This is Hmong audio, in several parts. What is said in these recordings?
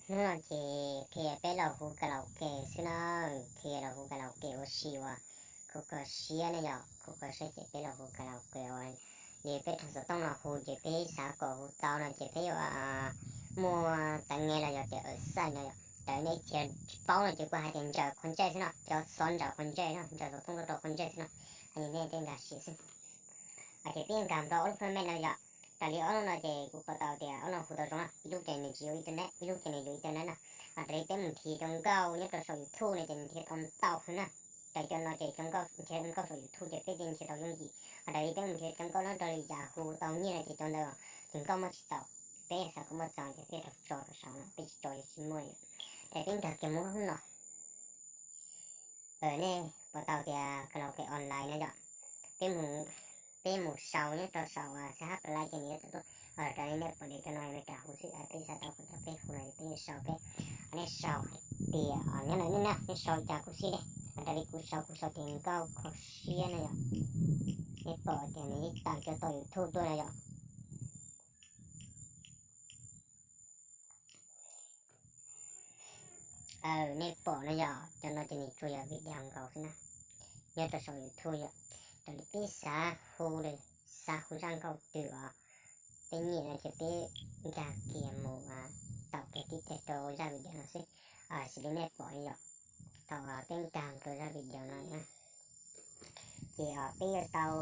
Hnub no ces qhia peb los hu karaoke xwb na, qhia los hu karaoke ua si uas kho kho siab ne yom, kho kho siab ces peb los hu karaoke uas li peb rau xov tooj no hu ces peb xav kom hu tau no ces peb yuav muaj teev nge los yog tias xaim no yom, raws nej tsis paub no ces kuv hais tias ntsaws qhov ntsej xwb no, cov xov ntsaws qhov ntsej no, ntsaws xov tooj rau qhov ntsej xwb no, nej tej nkag siab xwb. Ces peb nkag rau ob lub fab mej no yom, raws li ob lub no ces kuv pom tau tias ob lub no hu tau zoo na, ib lub ces nws tsis yuav internet, ib lub ces nws yuav internet na. Raws li peb mus nrhiav cov nkauj nyob rau saum YouTube no ces nws nrhiav tau ntau heev na. Raws cov no ces cov nkauj nrhiav nkauj saum YouTube ces peb thiaj nrhiav tau yooj yim. Raws li peb mus nrhiav cov nkauj nyob rau li yam hu tau nyiaj no ces cov ntawd ces nkauj muaj tsis txaus, peb xav kom muaj txaus ces peb rau tso rau saum no, peb tsis tso ces tsis muaj li. Raws peb nkag kiag mus lub no, nej pom tau tias karaoke online no yom, peb mus sau nyob rau saum xab hab plai ces nws yuav tawm tuaj. Raws li nej pom tias cov no Meskas hu xwb, peb xav tau kom cov peb hu no ces peb sau peb, nej sau hais tias nyob no nej na, nej sau cas kuj xij li. Raws li kuv sau, kuv sau tias nkauj kho siab no yom, nej pom tias nws yeej tawm cov tau YouTube tuaj no yom. Nej pom no yom, cov no ces nws tsuas yog video nkaus xwb na, nyob rau saum YouTube yom. Raws li peb xav hu li, xav hu zaj nkauj twg os, peb nyiam no ces peb nkag kiag mus, taum kiag tib teg rau zaj video no xwb. Xws li nej pom yom, thaum peb nkag rau zaj video no na, ces peb yuav tau,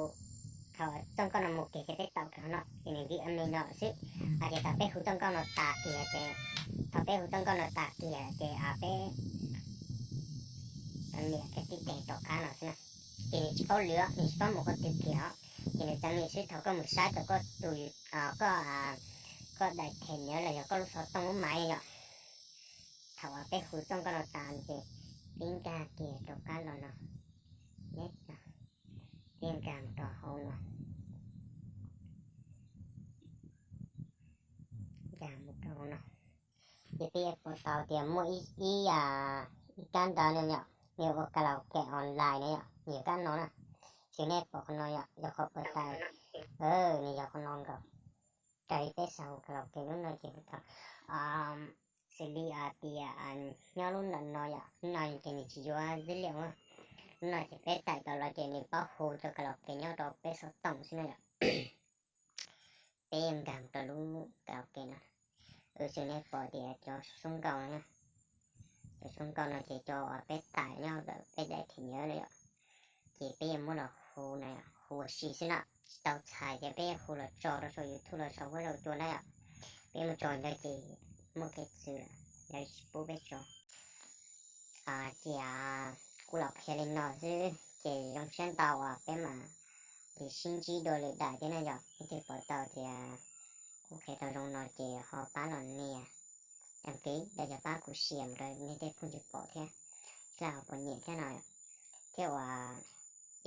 thaum txoj nkauj no mus kiag ces peb taum kiag qhov no ces nws nqis me no xwb. Ces thaum peb hu txoj nkauj no tas kiag ces, thaum peb hu txoj nkauj no tas kiag ces peb niam kiag tib teg rov qab no xwb na. Ces nws tsis paub lwm, nws tsis paub mus qhov twg kiag os, ces nws txeev li xwb. Thaum koj mus saib rau koj tus, koj, koj daim them nyuv los yog koj lub xov tooj lub maiv yom, thaum uas peb hu txoj nkauj no tas ces peb nkag kiag rov qab los no, peb nkag rau hauv no, nkag mus rau hauv no, ces peb yuav pom tau tias muaj ib, ib, ib kab ntawv no yom, nws ua karaoke online na yom, nws yog kab no na. Xws nej pom qhov no yom, yog qhov pos tais, nws yog qhov no nkaus. Raws li peb xav hu karaoke lub no ces hu tau, xws li tias nyob lub ntawm no yom, lub no ces nws tsis yuav dib liam, lub no ces peb taim tau los ces nws paub hu rau karaoke nyob rau peb xov tooj xwb na yom. Peb nkag rau lub karaoke no, xws nej pom tias cov sub nkauj no, cov sub nkauj no ces cov uas peb taim nyob peb daim them nyuv na yom, ces peb yuav muab los hu na, hu ua si xwb na, tsis tau txhais ces peb hu los tso rau saum YouTube los saum huab saum cua na yom. Peb mus tso ntawd ces muaj kev txwv lawm, lawv tsis pub peb tso. Ces kuv los qhia li no xwb ces zoo siab ntau uas peb mam li sib ntsib dua lwm daim thiab na yom. Leej twg pom tau tias kuv qhia tau zoo no ces ho pab los nias, đăng ký los yog pab kuv share mus rau nej tej phooj ywg pom thiab, seb ho puas nyiam thiab no. Thiab uas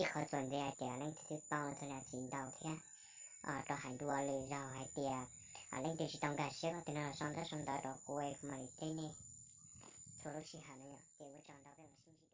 ib qhov txuas ntxiv hais tias leej twg twb paub no thov zam txim ntau thiab, rau hais dua lwm zaus hais tias leej twg tsis tau nkag siab qhov twg no los sau ntaub sau ntawv rau kuv, kuv mam li teb nej txhua lub sij hawm na yom. Ces ua tsaug ntau, peb mam sib ntsib.